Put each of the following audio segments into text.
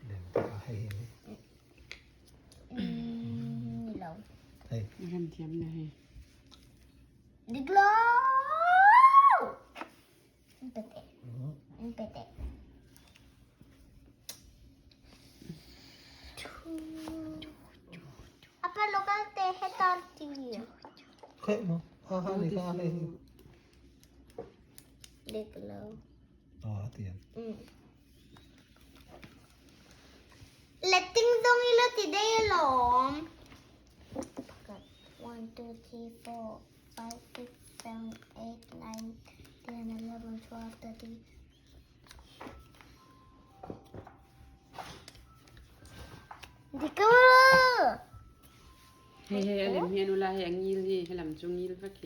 Lem ta he. ອືມ ນີ້ລາວ Hey. ທຽມນະເຮ. ດິກລາວ ອືມ ອືມ ອາປາໂລກາເຕເຮຕັນຕິ ເຄມາ ຫາ ຫາ ນີ້ ຫາ ຫາ ເດັກແລ້ວ ອໍ ຕຽມ ອືມ ເລັດຕິງດົງອີ່ເລີຕິເດລອມ one two three four five six seven eight nine ten eleven twelve thirteen ເດັກແລ້ວ ເຮ ເຮ ອາເລັມ ເຮ ອານຸລາ ເຮ ອາງຍິລ ເຮ ອາລຳຈຸງຍິລ ຟັກເຄ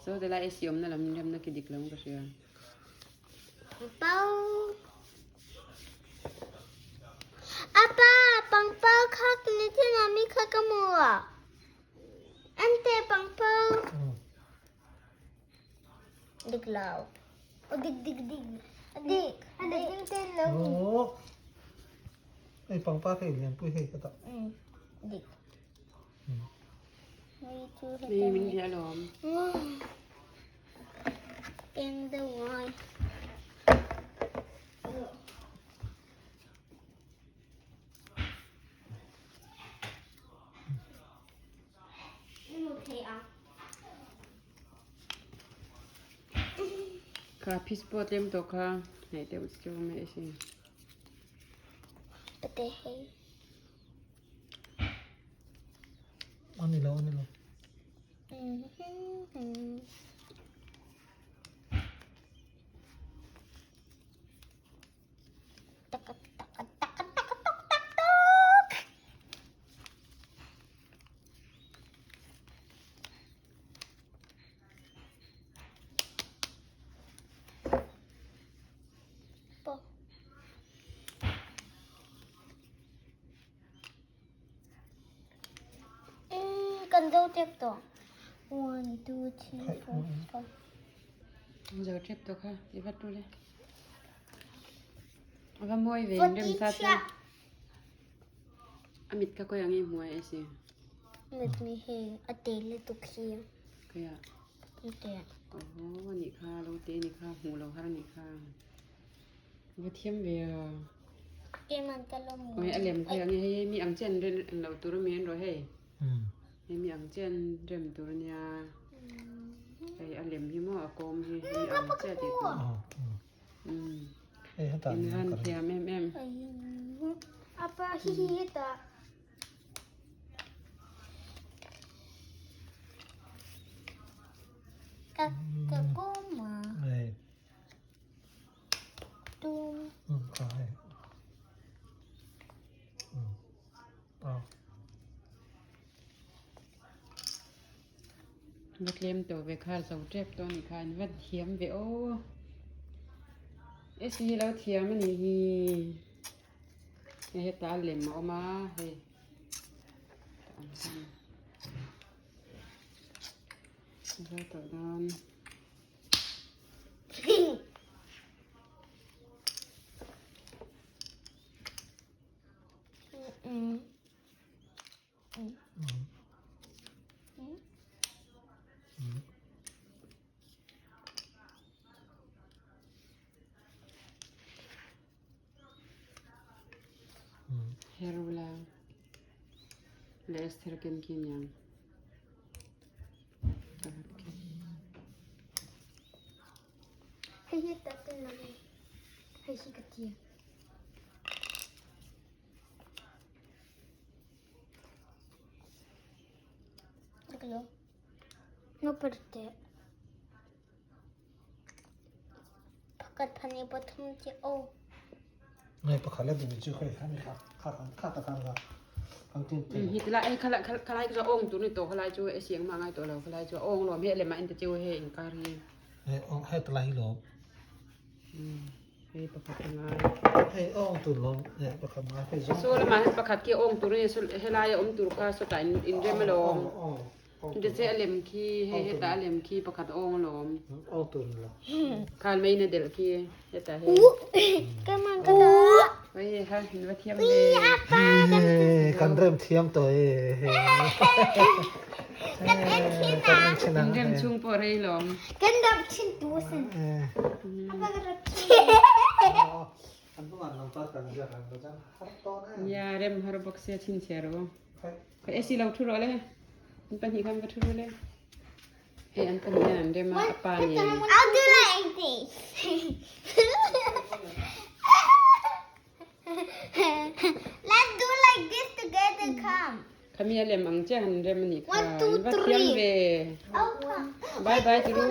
ໂຊແຕ່ລະເອຊິອມນະລຳ ລຳນະກິດິກລຳກະເຊືອ ເປົາ ອາປາ ປັງເປົາຄັກ ນິທິນາມິຄັກກະມູລະ ອັນເຕປັງເປົາ ອືມ ດິກລາວ ໂອ ດິກ ດິກ ດິກ ດິກ ອັນເຕເຕັນເຕັນແລ້ວ ໂອ ໄອ້ປັງປາເຄຍລ້ຽງປຸ້ຍເຮກະຕະ ອືມ ດິກ ອືມ ມີ ມີ ມີ ມີອາລົມ ອືມ ເກັ່ງເດີ ຄາ ພີສໂປເຕັມໂຕຄາ ໃຫ້ເຕັມໂຕແມ່ຊິ ປະເທດ ອັນນີ້ລະ ອັນນີ້ລະ ອືມ ຕັກ ຕັກ ຕັກ ຕັກ ຕັກ ຕັກ ຕັກ ຕັກ ເອີ ກັນໂດເຈັບຕົວ one two three four five ເຈົ້າເຈັບຕົວຄ່ະ ທີ່ວັດດູເລີຍ ອາກະມວຍເວນເດີມຊາດ ອາມິດກະກອຍອາງອີມວຍເອຊິ ເມັດມີເຮ ອາເຕເລຕຸເຄຍ ກະຍາ ອາເຕ ໂອ້ໂຫ ນີ້ຄ່ະ ໂລເຕນີ້ຄ່ະ ຫູໂລຮານີ້ຄ່ະ ກະທຽມເວຍ ເອມັນກະລົມ ໂອ້ຍ ອາເລັມກະຍັງມີອັງເຈນເຣ ເຮົາຕູຣະເມນໂດເຮ ອືມ ເຮມີອັງເຈນເຣມຕູຣະຍາ ອືມ ໄອອາເລັມຮີມໍອາໂກມເຮມີອັງເຈນຕິ ອືມ ເອີ ເຫັນທັນທຽມແອມ ອາປາ ຮີຮີຕາ ກະ ກະໂກມາ ເອີ ຕຸ້ມ ອືມ ຂາໃຫ້ ອືມ ເອົາ ວັດເລັມໂຕເວຄາ ເສົາເຈັບໂຕນີ້ຄ່ະ ວັດທຽມເວ ໂອ ເອຊີລາວທຽມອັນນີ້ ເຮັດຕາເລັມອອກມາ ເຮັດ ເຮັດຕານອນ ອືມ ອືມ ອືມ ອືມ ອືມ ເຮໂຣລາ ແລະ ເອັສເທີ ກິນກິນຫຍັງ? ໃຫ້ເຮັດຕັດເປັນລະ ໃຫ້ຊິກະເທຍ ໂອເຄ ໂນ ເປີດແຈະ ປະກາດພັນນີ້ບໍ່ທຳເຈໂອ ໃນປະກາດແລ້ວເປັນຊື່ຄ່ອຍຄັນຄັກຄັກຄັກຕະການວ່າ ອືມ ຮີຕະລາ ເອີ ຄະລາຍ ຄະລາຍ ຄະລາຍກະອອງຕູນີ້ໂຕ ຄະລາຍຈູ ເອ ສຽງມາງ່າຍໂຕແລ້ວ ຄະລາຍຈູອອງລວມເຮັດແລ້ວມາເອັນຕະຈິວເຮັດກາຣີ ເອີ ອອງໃຫ້ຕະລາຍໂລ ອືມ ເຮັດປະກາດງ່າຍ ໃຫ້ອອງຕູລອງ ເຮັດປະກາດງ່າຍ ໂຊລະມາເຮັດປະກາດເກອອງຕູນີ້ ເຮັດລາຍອອງຕູຄ່າ ສະໄຕອິນເດມາລອງ ອອງ ອອງ Dese alem ki, he heta alem ki, pakat ong lom. Ong tun lo. Kan mai ne del ki, heta he. Come on, come on. Wai ha, hin wa thiam le. Kan rem thiam to e. Kan rem chin. Kan rem chung po rei lom. Kan dap chin tu sen. Apa kan dap chin? An tu man lam par kan ja kan ja. Har to na. Ya rem har bok se chin se ro. Ko esi lau thuro le. An pani kam ka thuro le. He an pani an de ma apa ni. I'll do like this. Let's do like this together, come. Kami alem ang che han de mani ka. One, two, three. Ve. Oh, come. Bye bye thuro.